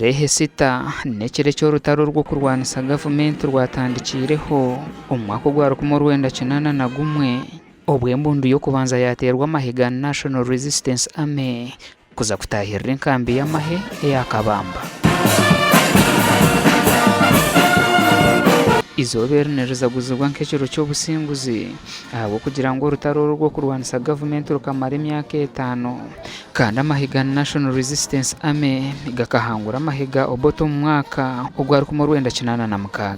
Tarehe sita n'ekiro eki orutaro rw'okurwanisa gavumenti rwatandikiireho omu mwaka ogwa 1981 obu embundu y'okubanza yaateerwa amahe ga National Resistance Army kuza kutaahirira enkambi y'amahe eya Kabamba. Eizooba eri nirizaguzibwa nk'ekiro ky'obusinguzi ahabw'okugira ngu orutaro oru orw'okurwanisa gavumenti rukamara emyaka etaano. Kandi amahe ga National Resistance Army gakahangura amahe ga Obote omu mwaka ogwa 1986.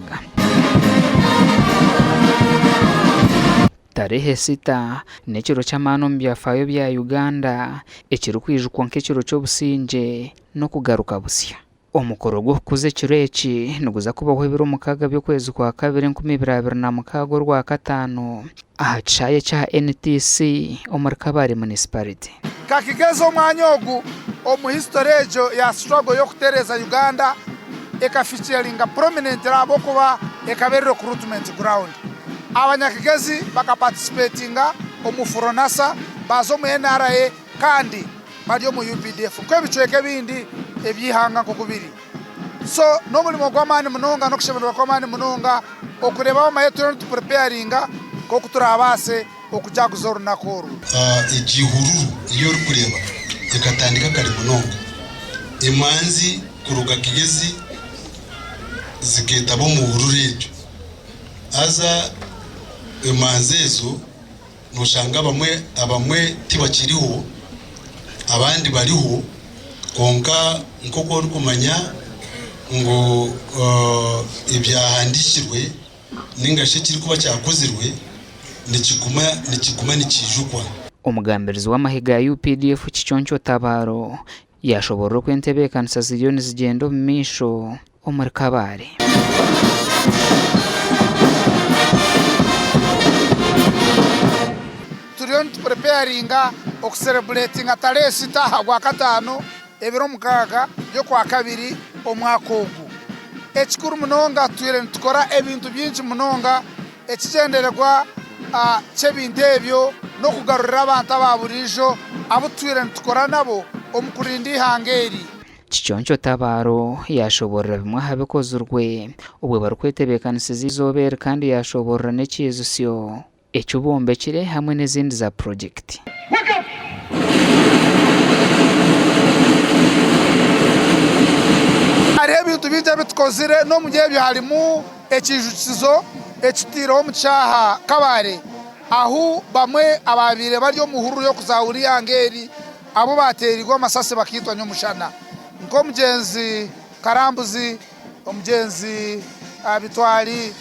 Tarehe sita n'ekiro ky'amaani omu byafaayo bya Uganda ekirikwijukwa nk'ekiro ky'obusingye n'okugaruka busya. Omukoro gw'okukuza ekiro eki niguza kubaho ebiro mukaaga by'okwezi kwa kabiri 2026 Orwakataano aha kishaayi ekya NTC omuri Kabale Municipality. Kakigeza omwanya ogu omu history egyo ya struggle y'okutereeza Uganda eka featuringa prominently ahabw'okuba ekaba eri recruitment ground. Abanyakigezi baka participatinga omu Fronasa baaza omu NRA kandi bari omu UPDF nk'ebicweka ebindi eby'eihanga nk'oku biri. So n'omurimo gw'amaani munonga n'okushemererwa kw'amaani munonga okureeba abamahe turiyo nitu preparinga nk'oku turaabaase okujaguza orunaku oru. Egi hururu ei orikureeba ekatandika kare munonga. Emanzi kuruga Kigezi zikeetaba omu hururu egyo. Haza emanzi ezo Noshanga abamwe abamwe tibakiriho abandi bariho kwonka nk'oku orikumanya ngu ebyahandiikirwe ninga shi ekirikuba kyakozirwe nikiguma nikiguma nikiijukwa. Omugambirizi w'amahe ga UPDF Kiconco Tabaro Yaashoboorora oku entebeekanisa ziriyo nizigyenda omu maisho omuri Kabale. Turiyo nitupurepeyaringa okusereburetinga tarehe sita aha Rwakataano ebiro mukaaga by'Okwakabiri omwaka ogu. Ekikuru munonga tutwire nitukora ebintu bingi munonga, ekigyendererwa ky'ebintu ebyo n'okugarurira abantu aba buriijo abu tutwire nitukora nabo omu kurinda eihanga eri. Kiconco Tabaro yaashoboorora bimwe aha bikozirwe obwo barikwetebeekanisiza eizooba eri kandi yaashoboorora n'ekiijutsyo eki bombekire hamwe n'ezindi za purogyekiti. Hariho ebintu bingi ebi tukozire n'omuri ebyo harimu Ekiijukizo ekitaireho omu kishaaha Kabale ahu bamwe abaabaire bari omu hururu y'okuzaahura eihanga eri abu baateereirwe amasasi bakaitwa nyomushana nk'omugyenzi Karambuzi, omugyenzi Bitwari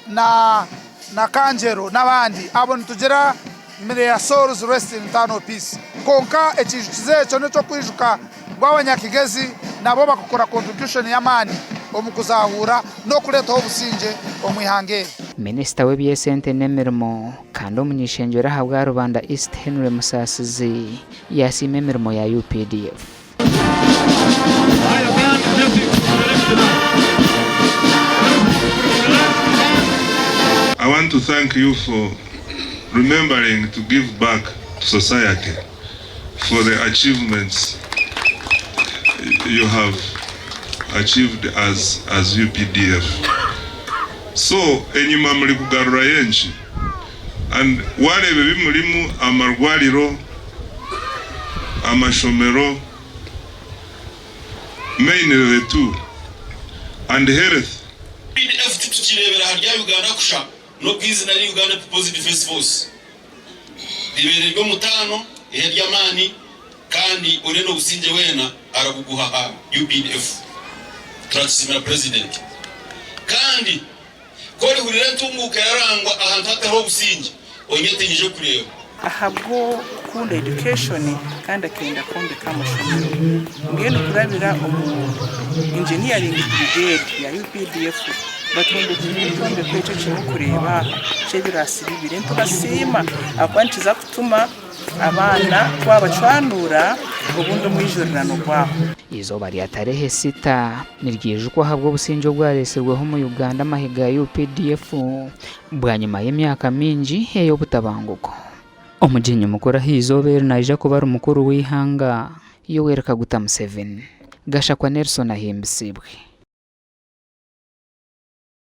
na Kangyero n'abandi. Abo nitugira May their souls rest in eternal peace. Kwonka ekiijukizo ekyo n'eky'okwijuka ngu Abanyakigezi nabo bakakora contribution y'amaani omu kuzahuura n'okureetaho obusingye omu ihanga eri. Minisita w'eby'esente n'emirimo kandi omuny'ishengyero ahabwa Rubanda East Henry Musasizi yasiima emirimo ya UPDF. I want to thank you for remembering to give back to society for the achievements you have achieved as, as UPDF. So enyima muri kugarurayo enki and wareeba ebi murimu amarwariro amashomero mainly the two and health. UPDF titukireebera aha rya Uganda kusha n'obu eizina riri Uganda People's Defence Force ribaire riri omutaano, eihe ry'amaani kandi orenda obusingye weena arabuguha aha UPDF. Turakisimira Purezidenti. Kandi ku orihurira entunguuka erarangwa ahantu hatariho obusingye, onyete nyije kureeba. Ahabw'okukunda education kandi akenda kwombeka amashomero mbwenu kurabira omu engineering brigade ya UPDF batwombekire ekyombeko eki ekimurikureeba aha ky'ebiraasi bibiri nitubasiima ahakuba nikiza kutuma abaana twabacwanuura obundi omwijurirano gwaho. Eizooba rya tarehe sita niryijukwa ahabw'obusingye obwaretsirweho omu Uganda amahe ga UPDF Bwanyima y'emyaka mingi ey'obutabanguko, omugyenyi mukuru aha izooba eri naija kuba ari mukuru w'eihanga Yoweri Kaguta Museveni. Gashakwa Nelson ahimbisibwe.